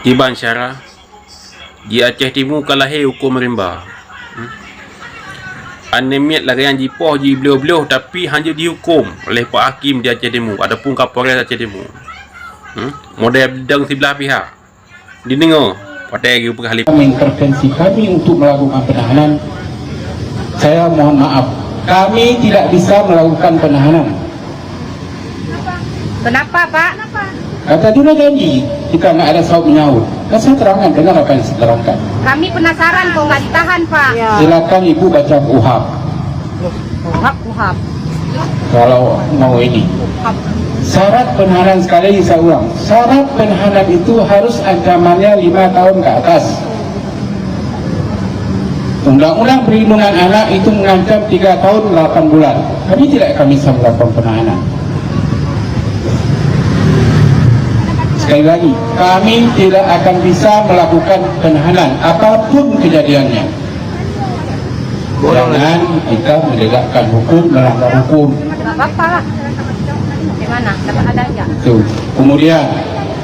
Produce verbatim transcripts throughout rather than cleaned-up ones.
Kiban syara, di Aceh Timu ka lahé hukôm rimba. Hmm. Aneuk miet lagèe nyan jipoh jibloh-bloh tapi hana jihuköm oleh Pak Hakim di Aceh Timu ataupun Kapolres Aceh Timu. Hmm. Model dong siblah pihak. Dideungoe, watèe geupeugah lé. Mengintervensi kami untuk melakukan penahanan, saya mohon maaf, kami tidak bisa melakukan penahanan. Kenapa, Pak? Kata juru janji, kita nggak ada sahut menyaut. Kan saya terangkan, dengar apa yang saya terangkan. Kami penasaran kok nggak ditahan, Pak. Ya. Silakan Ibu baca kuhap. Kuhap, kuhap. Kalau mau ini. Kuhap. Syarat penahanan, sekali lagi saya ulang, syarat penahanan itu harus ancamannya lima tahun ke atas. Undang-undang perlindungan anak itu mengancam tiga tahun lapan bulan. Kami tidak akan bisa melakukan penahanan. Sekali lagi, kami tidak akan bisa melakukan penahanan apapun kejadiannya. Jangan kita menegakkan hukum, melanggar hukum. Nggak apa-apa lah. Bagaimana? Dapat ada aja. Tuh. Kemudian,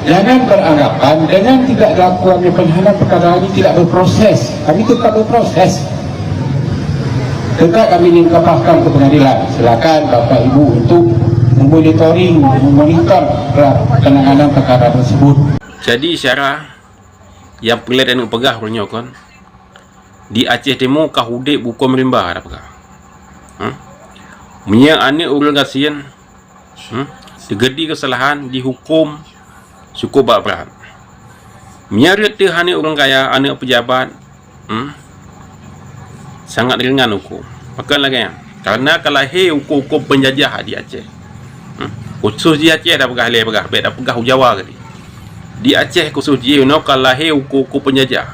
jangan beranggapan dengan tidak dilakukannya penahanan, perkara ini tidak berproses. Kami tetap berproses. Tetap kami limpahkan ke pengadilan. Silakan Bapak Ibu untuk memonitori, memonitor penanganan perkara tersebut. Jadi, syara nyang peureulèe taneuk peugah uroe nyoe kon, di Aceh Timu ka udép hukôm rimba tapeugah. Hmm? Meunyoe aneuk ureueng gasien, hmm, teugeudi keusalahan, jihukôm cukôp brat-brat. Meunyoe rot teuh aneuk ureueng kaya, aneuk peujabat, hmm, sangat ringan hukôm. Pakon lagèe nyan? Karena ka lahé hukôm-hukôm peunjajah di Aceh. Hmm? Khusos di Aceh tapeugah lé peugah, bèk tapeugah u Jawa keudéh. Di Aceh khusos jih inoe ka lahé hukôm-hukôm peunjajah.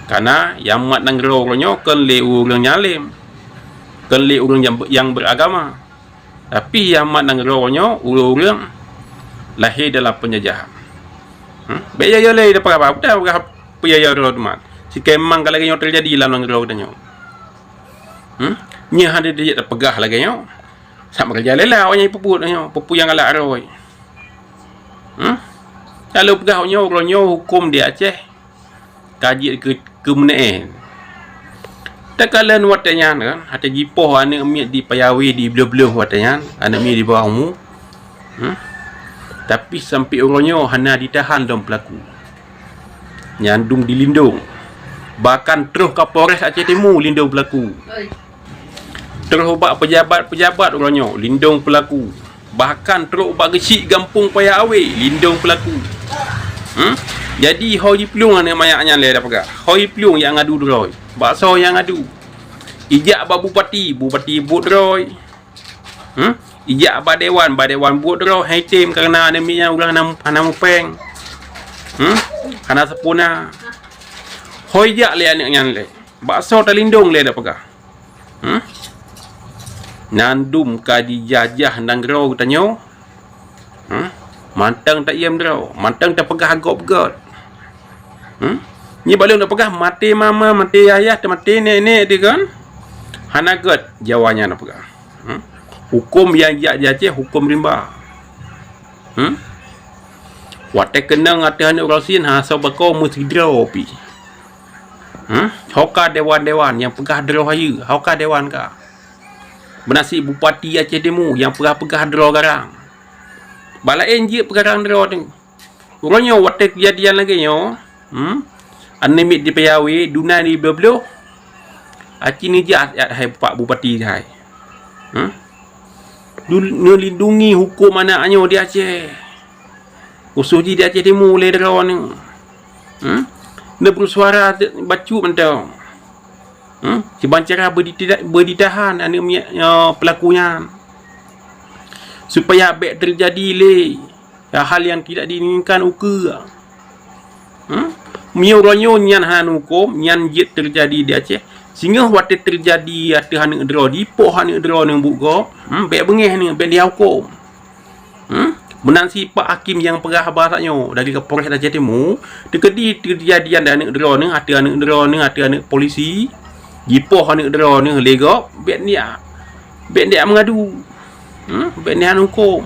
Karena nyang mat nanggroe uroe nyoe kon lé ureueng nyang além, kon lé ureueng nyang, nyang beragama. Tapi nyang mat nanggroe nyoe ureueng-ureueng lahé dalam peunjajahan. Hmm? Bèk yo-yo lé, dak peugah apa, dak peugah peuyaya droe teuma. Sikemang ka lagèe nyoe teujadi lam nanggroe geutanyoe. Hmm? Nyoe hana jeuet tapeugah lagèe nyoe. Sama keureuja lela awak nyan peubuet nyoe, peue-peue nyang galak droe. Hmm? Lalu peugah nyoe, uroe nyoe hukôm di Aceh ka jeuet keu, keu meuneu'en. Takalon watèe nyan kan, watèe jipoh aneuk miet di Payawi, di bloh-bloh watèe nyan, aneuk miet di bawah umu. Hmm? Tapi sampai uroe nyoe hana ditahan lom pelaku. Nyan dum dilindong. Bahkan troh Kapolres Aceh Timu lindong pelaku. Troh ubak pejabat-pejabat uroe nyoe lindong pelaku. Bahkan troh ubak geuchik gampông Paya Awé lindong pelaku. Hmm? Jadi ho jiplueng aneuk manyak nyan lé dak peugah. Ho jiplueng jak ngadu droe. Bak soe nyang ngadu? Ijak bak bupati, bupati buet droe. Hmm? Ijak bak dewan, bak dewan buet droe, hai tem, karena aneuk miet nyan ureueng hana, hana mupeng. Hmm? Hana seupuna. Ho ijak lé aneuk nyan lé. Bak soe talindong lé dak peugah. Hmm? Nyan dum ka jijajah nanggroe geutanyoe. Hmm? Mantong taiem droe, mantong tapeugah gob göt. Hmm? Nyoe bak lôn tapeugah maté mama, maté ayah, maté nenek teuh kan? Hana göt Jawa nyan tapeugah. Hmm? Hukôm nyang jak di Aceh hukôm rimba. Hmm? Watèe keunong ateueh aneuk ureueng gasien hana soe bako meusidroe pih. Hmm? Ho ka dewan-dewan nyang peugah droe hayeue, ho ka dewan ka. Beunasib bupati Aceh Timu nyang peugah-peugah droe garang. Bak laén jeuet peugarang droe teuh. Uroe nyoe watèe keujadian lagèe nyoe, hmm? Aneuk miet di Payawi, duna di bloh-bloh. Aci neujak hai Pak Bupati hai. Hmm? Dul-, neulindungi hukôm aneuk nyoe di Aceh. Khusos jih di Aceh Timu lé droeneuh. Hmm? Neubeusuara bacut mantong. Hmm? Kiban cara beudita-, beuditahan aneuk miet, eh, pelaku nyan. Supaya bèk teujadi lé hal nyang tidak diinginkan ukeue. Hmm? Meunyoe uroe nyoe nyan hana neuhukôm, nyan jeuet teujadi di Aceh. Singoh watèe teujadi ateueh aneuk droe, jipoh aneuk droeneuh buet gob, hmm, bèk beungèh neuh, bèk neuhukôm. Hmm? Meunan cit Pak Hakim nyang peugah haba nyoe dari Kapolres Aceh Timu, teukeudi teujadian di aneuk droeneuh, ateueh aneuk droeneuh, ateueh aneuk polisi, jipoh aneuk droeneuh lé gob, bèk neujak, bèk neujak meungadu. Hmm? Bèk neujak hukôm.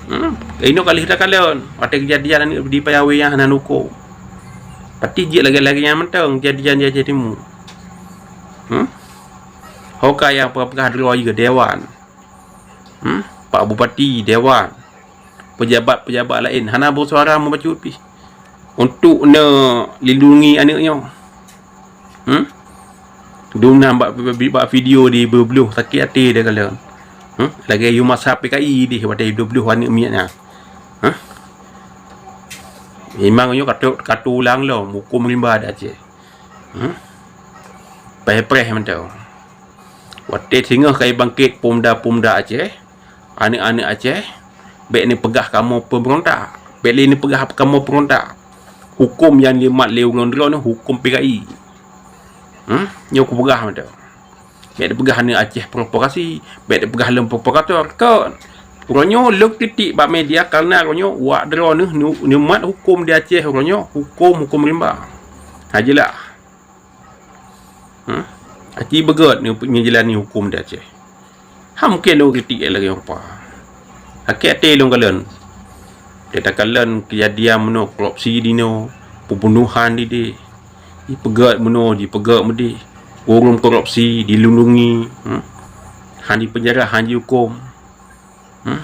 Hmm? Inoe ka lheueh takalon, watée keujadian aneuk di Payawi nyang hana neuhuköm. Pati jeuet lagée-lagée nyan mantong keujadian di Aceh Timu. Hmm? Ho ka nyang peugah-peugah droe jih dewan. Hmm? Pak Bupati, dewan. Pejabat-pejabat laén hana beusuara meubacut pih untuk neulindungi aneuk nyoe. Hmm? Dum na bak, bak, bak video di beubloh sakét até dia kalon. Hmm? Lagée yue masa P K I deh watée beubloh aneuk miet na. Huh? Memang nyoe ka teu-, ka teulang lom huköm rimba di Aceh. Hmm? Preh-preh mantong. Watée singoh ka bangkét pemuda-pemuda Aceh, aneuk-aneuk Aceh, bék neupeugah kamoe pemberontak. Bék lé neupeugah kamoe pemberontak. Huköm nyang jimat lé ulôn droeneuh huköm P K I. Hmm? Nyoe kupeugah mantong. Bék neupeugah aneuk Aceh provokasi, bék neupeugah lôn provokator. Kon. Uroe nyoe lôn kritik bak media kareuna uroe nyoe wak droeneuh nu-, neumat huköm di Aceh uroe nyoe, huköm, huköm rimba. Ha, jeulaih. Hmm? Aci beugét neu-, neujalani huköm di Aceh. Ha, mungken lôn kritik lagée rupa. Sakét até lôn kalon. Takalon keujadian meunoe korupsi di noe, peubunohan di deh. Jipeugét meunoe, jipeugét meudeh. Ureuëng korupsi dilindungi, hmm? Han dipeunjara, han jihuköm. Hmm?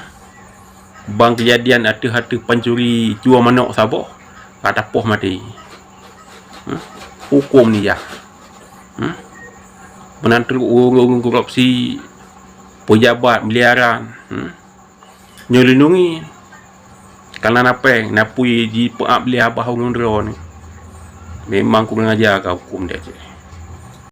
Bang keujadian ateueh-ateueh pancuri cue manok saboh, ka tapoh maté. Hmm? Huköm nijah. Hmm? Meunan trok ureuëng-ureuëng korupsi, pejabat miliaran. Hmm? Nyoe lindungi. Kana na péng, na pui jipeuab lé abah ureuëng droeneuh. Memang kurang aja ka huköm di Aceh.